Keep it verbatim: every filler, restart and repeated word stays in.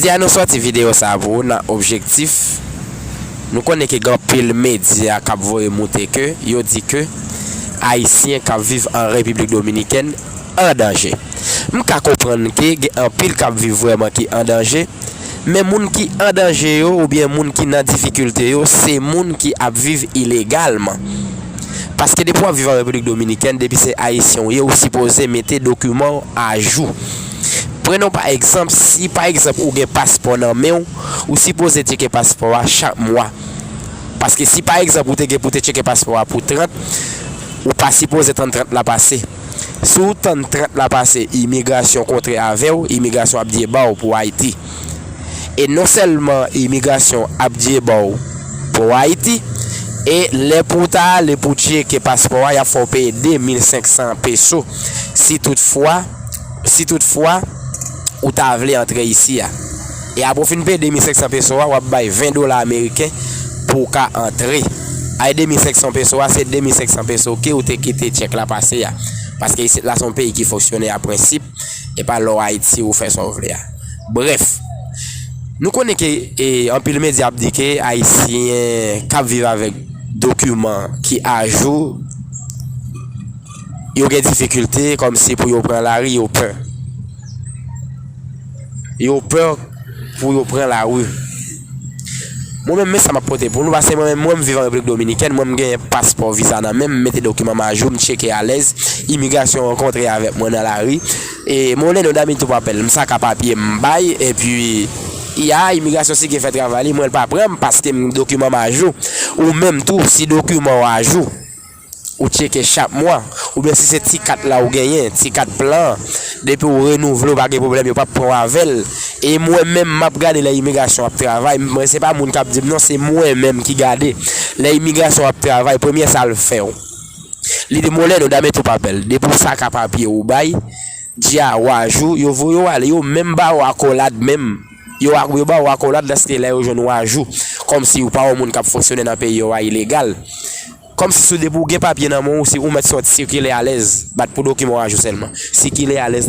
Jodi a nou sòti videyo sa a pou ou nan objektif, nou konnen ke gen anpil medya k ap voye moute ke yo di ke Ayisyen k ap viv an Repiblik Dominikèn an danje. M ka konprann ke gen anpil k ap viv vrèman ki an danje, men moun ki an danje yo oubyen moun ki nan difikilte yo, se moun ki ap viv ilegalman. Paske depi w ap viv an Repiblik Dominikèn, depi se Ayisyen w ye, ou sipoze mete dokiman w ajou. Pran nou pa egzanp, si pa egzanp ou gen paspò nan men w, ou sipoze tcheke paspò a chak mwa. Paske si pa egzanp ou te gen pou te tcheke paspò a pou trant, ou pa sipoze tann trant la pase. Si w tann trant la pase, imigrasyon kontre avè w, imigrasyon ap djeba w pou Ayiti. E non sèlman imigrasyon ap djeba w pou Ayiti, e lè pou w ta ale pou tcheke paspò a, y ap fè w peye de mil senk san peso. Si toutfwa, si toutfwa, ou ta vle antre isi a. E apre w fin peye de mil senk san peso a, w ap bay ven dola ameriken pou w ka antre. Ay, de mil senk san peso a, se de mil senk san peso ke ou te kite tchèk la pase a. Paske isit la se yon peyi ki fonksyone a prensip, e pa lè w Ayiti ou fè sa w vle a. Brèf, nou konnen ke e, anpil medya ap di ke Ayisyen k ap viv avèk dokiman ki ajou, yo gen difikilte, kòmsi pou yo pran lari, yo pè. Yo pè pou yo pran lari. Mwen menm, men sa m ap pote pou nou, paske mwen menm, mwen, m viv an Repiblik Dominikèn, mwen, m gen paspò, viza nan men m, m mete dokiman m ajou, m tcheke alèz, imigrasyon rankontre avèk mwen nan lari, e mwen, Leno Damito Papèl, m saka papye, m bay, epi, ya, imigrasyon si gen fè travay li, mwen, l pa pran m, paske m dokiman m ajou, ou menm tou, si dokiman w ajou, ou tcheke chak mwa, oubyen si se ti kat la ou genyen, ti kat plan an, depi ou renouvle, ou pa gen pwoblèm, yo p ap pran w avè l. E mwen menm, m ap gade lè imigrasyon ap travay, mwen se pa moun k ap di m non, se mwen menm ki gade. Lè imigrasyon ap travay, premye sa l fè w, li di m, Leno Damito Papèl, depi w saka papye ou bay, di a w ajou, yo voye w ale, yo menm ba w akolad menm. Yo, a- yo ba w akolad lèske lè yo jwenn w ajou, kòmsi ou pa yon moun k ap fonksyone nan peyi yo a ilegal. Kòmsi si w depi w gen papye nan men w, si ou mèt sòti sikile alèz, bat pou dokiman w ajou sèlman. Sikile alèz nan